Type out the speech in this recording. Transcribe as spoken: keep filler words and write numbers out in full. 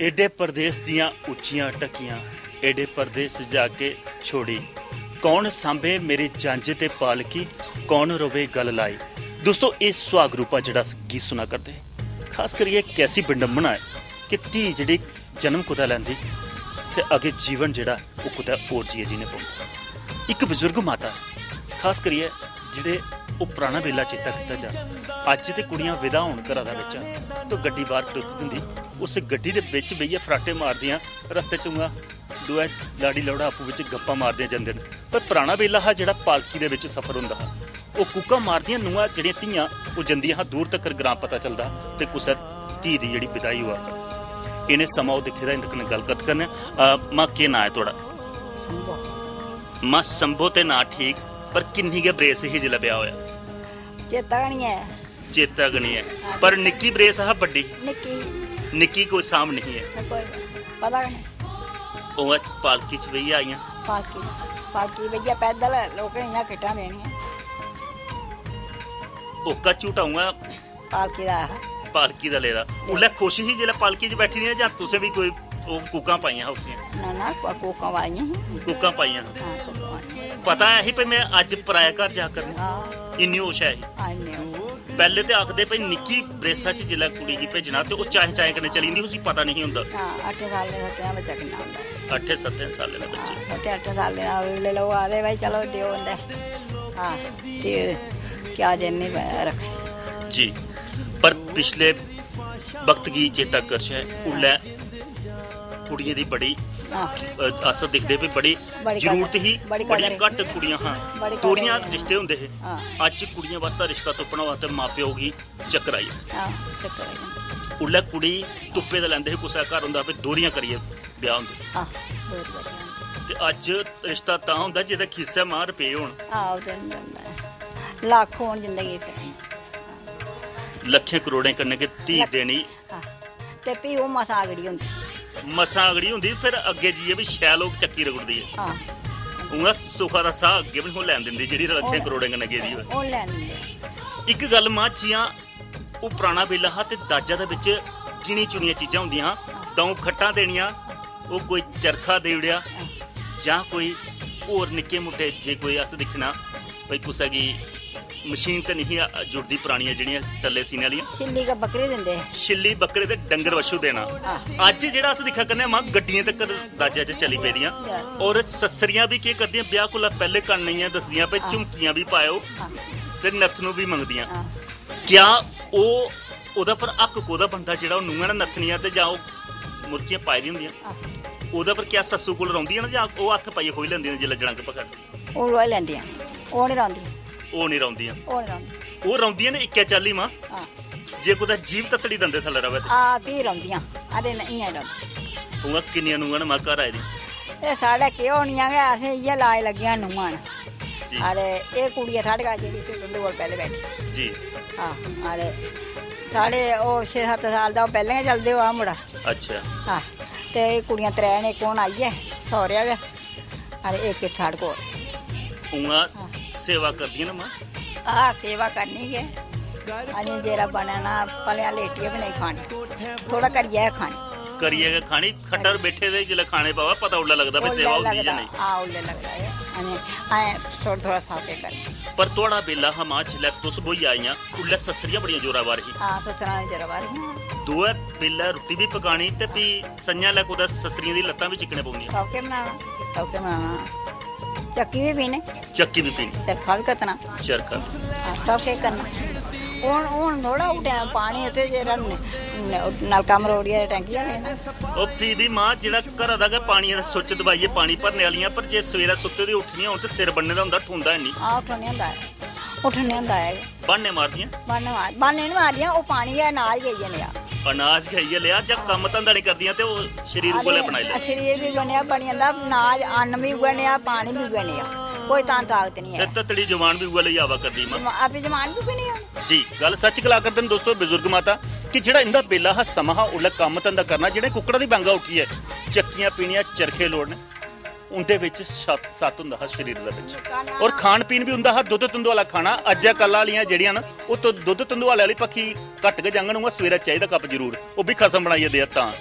एडे परदेस दियां उच्चियां ढक्कियां, एडे परदेस जाके छोड़ी, कौन सांभे मेरी जंज ते पालकी, कौन रोवे गल लाई। दोस्तो, एह् सुहाग रूपा जेह्ड़ा अस गीत सुना करदे, खास करियै इक ऐसी विडंबना ऐ कि धी जेह्ड़ी जन्म कुतै लैंदी ते अग्गें जीवन जेह्ड़ा ओह् कुतै होर जियै जीने पौंदा। इक बजुर्ग माता, खास करियै जेह्ड़े ओह् पराना बेल्ला चेता कीता जा। अज्ज ते कुड़ियां विदा होन घरा दा बिच्चा, तो गड्डी बाह्र खड़ोती दी होंदी, उस गड्डी दे बिच बेहियै फराटे मारदियां, रस्ते च उ'आं दोऐ लाड़ी लौड़ा आपूं बिच गप्पां मारदे जंदे न। पर पराना बेल्ला हा जेह्ड़ा पालकी दे बिच सफर होंदा हा, ओह् कूकां मारदियां नूंहां जेह्ड़ियां धियां, ओह् जंदियां हां दूर तक्कर ग्रां पता चलदा हा ते कुसै धी दी जेह्ड़ी विदाई होआ करदी। इ'नें समां ओह् दिक्खे दा, इं'दे कन्नै गल्ल कत्थ करने आं। अ, मां, केह् नांऽ ऐ थुआढ़ा? संभो। मां संभो ते नांऽ ठीक, पर किन्नी गै बरेस ही जिसलै ब्याह होआ? चेता गै निं ऐ। चेता गै निं ऐ। हां। पर निक्की बरेस हा बड्डी? निक्की। निक्की कोई सांभ निं ऐ। कोई पता गै निं। ओह् पालकी च बेहियै आइयां? पालकी, पालकी बेहियै पैदल लोकें इ'यां खिट्टां देनियां। ओह्का झूटा उ'आं पालकी दा हा। पालकी दा लेदा। लेदा। उसलै खुश ही जिसलै पालकी च बैठी दियां, जां तुसें बी कोई ओह् कूकां पाइयां हा उसदियां? ना, ना, कू-, कूकां पाइयां ही। कूकां पाइयां। हां, कूकां पाइयां। पता ऐ ही भई में अज्ज पराया घर जा करनी। हां। इन्नी होश ऐ ही। हां, इन्नी होश। पैह्ले ते आखदे भई निक्की बरेसा च जिसलै कुड़ी गी भेजना ते ओह् चाएं चाएं कन्नै चली जंदी, उसी पता नेईं होंदा। हां, अट्ठें सालें दा तेरा बच्चा किन्ना होंदा? अट्ठें सत्तें सालें दे बच्चे। हां, सत्तें अट्ठें सालें दा उसलै लोक आखदे, "भाई चलो देओ उं'दे।" हां, ते क्या दिन निं रक्खने। जी, पर पिछले वक्त गी चेता करचै, उल्लै कुड़ियें दी बड़ी, हां। अ, अस दिखदे भी बड़ी बड़ी जरूरत कदर, ही, बड़ी बड़ी कदर ही। घट्ट कुड़ियां हां, बड़ी कदर थोड़ियां ही। रिश्ते होंदे हे। हां। अज्ज कुड़ियें बास्तै रिश्ता तुप्पना होऐ ते मां प्यो गी चक्कर आई जंदा। हां, चक्कर आई जंदा। उल्लै कुड़ी तुप्पे ते लैंदे हे, कुसै घर होंदा हा, फ्ही दोह्रियां करियै ब्याह होंदे। हां, दोह्रियां करियै होंदे। ते अज्ज रिश्ता तां होंदा जेह्दे खीसै मां रपेऽ होन। हां, ओह् ते होंदा, होंदा ऐ। लक्ख होन जिंदगी च। लक्खें करोड़ें कन्नै गै धी लक्ख-, देनी। हां। ते फ्ही ओह् मसां अगड़ी होंदी। मसां अगड़ी होंदी, फिर अग्गें जाइयै बी शैल ओह् चक्की रगड़दी ऐ। हां। उ'आं सुखा दा साह् अग्गें बी निं लैन दिंदी, जेह्ड़ी लक्खें ओह्, करोड़ें कन्नै गेदी होऐ। ओह् लैन दिंदे। इक गल्ल मां, जि'यां ओह् पराना बेल्ला हा ते दाजा दे बिच गिनी चुनियां चीजां होंदियां हां। हां। द'ऊं खट्टां देनियां, ओह् कोई चरखा देई ओड़ेआ, हां। जां कोई होर निक्के मुट्टे, जे कोई अस दिक्खना भई कुसै गी मशीन ते निं ही, अ, जुड़दी परानियां जेह्ड़ियां टल्ले सीने आह्लियां। छिल्ली गै बक्करे दिंदे हे। छिल्ली बक्करे ते डंगर बच्छू देना। आह। अज्ज जेह्ड़ा अस दिक्खा करने आं, मां, गड्डियें तक्कर दाजै च चली पेदियां। जा। और सस्सरियां बी केह् करदियां, ब्याह कोला पैह्ले कन्न इ'यां दसदियां भई आह। झुमकियां बी पाएओ आह। ते नथनू बी मंगदियां। आह। क्या ओह्, ओह्दे पर हक कोह्दा बनदा जेह्ड़ा ओह् नूंहां ने नथनियां ते जां ओह् मुर्कियां पाई दियां होंदियां? आह। ओह्दे पर क्या सस्सू कोल रौंह्दियां न जां ओह् हत्थ पाइयै खोही लैंदियां न जिसलै जड़ंग पकड़दी? ओह् लोआई लैंदियां, ओह् निं रौंह्दियां। ओह् निं रौंह्दियां। ओह् निं रौंह्दियां। ओह् रौंह्दियां न इक्कै चाल्ली, मां। हां। जे कुतै जीभ तत्तड़ी दंदे थल्लै र'वै ते। हां, फ्ही रौंह्दियां। अरे न, इ'यां रौंह्दियां। उ'आं किन्नियां नूंहां न, मां, घर आई दियां? एह् साढ़े केह् होनियां गै, असें इ'यै लाज लग्गियां नूंहां न। जी। अरे, एह् कुड़ी ऐ साढ़े कश जेह्ड़ी इत्थै तुं'दे कोल पैह्लें बैठी। जी। हां, अरे, साढ़े ओह् छे सत्त साल दा ओह् पैह्लें गै चलदे होआ मुड़ा। अच्छा। हां, ते एह् कुड़ियां त्रै न, इक हून आई ऐ सौह्रेआ गै। अरे इक इक साढ़े कोल। उ'आं हां। सेवा करदियां न, मां? हां, सेवा करनी गै। अजें जेह्ड़ा बनै ना, भलेआं लेटियै बी नेईं खानी, थोह्ड़ा करियै गै खानी। करियै गै खानी, खट्टा पर बैठे दे जिसलै खाने पवै, पता उल्लै लगदा भई उसलै सेवा होंदी जां लगदा, नेईं। हां, उसलै लगदा ऐ। अजें, अजें थोह्ड़ा, थोह्ड़ा साफ गै करनी। पर थुआढ़ा बेल्ला हा, मां, जिसलै तुस ब्होइयै आइयां, उल्लै सस्सरियां बड़ियां जोरावर ही। हां, सस्सरां जोरावर हियां। दोऐ बेल्लै रुट्टी बी पकानी ते फ्ही संञा लै कुतै सस्सरियें दी लत्तां बी चिक्कने पौंदियां। सब किश बनाना, सब किश बनाना। चक्की बी पीह्नी। चक्की बी पीह्नी। चरखा बी कत्तना। चरखा। हां, सब किश करना। हून, हून थोह्ड़ा ओह् टैम पानी उत्थै जेह्ड़ा न-, न-, नलका मरोड़ियै टैंकियां लेना। ओह् फ्ही बी, मां, जेह्ड़ा घरा दा गै पानियै दा सुच्च दबाइयै पानी भरने आह्लियां, पर जे सवेरै सुत्ते दे उट्ठनियां होन ते सिर बन्ने दा होंदा, ठोंदा है निं। हां, उट्ठने होंदा ऐ। उट्ठने होंदा ऐ। ब्हान्ने मारदियां? ब्हान्ने मार-, ब्हान्ने निं मारदियां, ओह् पानी गै, अनाज गै इ'यै नेहा। अनाज गै इ'यै नेहा, जां हां। कम्म धंदा निं करदियां ते ओह् शरीर उ'ऐ लेआ बनाई लैंदियां। शरीर बी उ'ऐ नेहा बनी जंदा, अनाज, अन्न बी उ'ऐ नेहा, पानी बी उ'ऐ नेहा, कोई तां ताकत निं ऐ। ते तत्तड़ी जबान बी उ'ऐ लेई आवा करदी, मां। जमा-, आपी जबान बी उ'ऐ नेही होनी। जी, गल्ल सच्च गला करदे न दोस्तो बजुर्ग माता कि जेह्ड़ा इं'दा बेल्ला हा, समां हा, उसलै कम्म धंदा करना, जेह्ड़े कुक्कड़ा दी बांगा उट्ठियै चक्कियां पीनियां, चरखे लोड़ने, उं'दे बिच सत, सत होंदा हा शरीर दे बिच। और खान पीन बी उं'दा हा दुद्ध तंदोआला खाना। अज्जै कल्ला आह्लियां जेह्ड़ियां न, ओह् तो दुद्ध तंदोआले आह्ली पक्खी घट्ट गै जाङन, उ'आं सवेरै चाही दा कप जरूर, ओह् बी खसम बनाइयै देआ तां।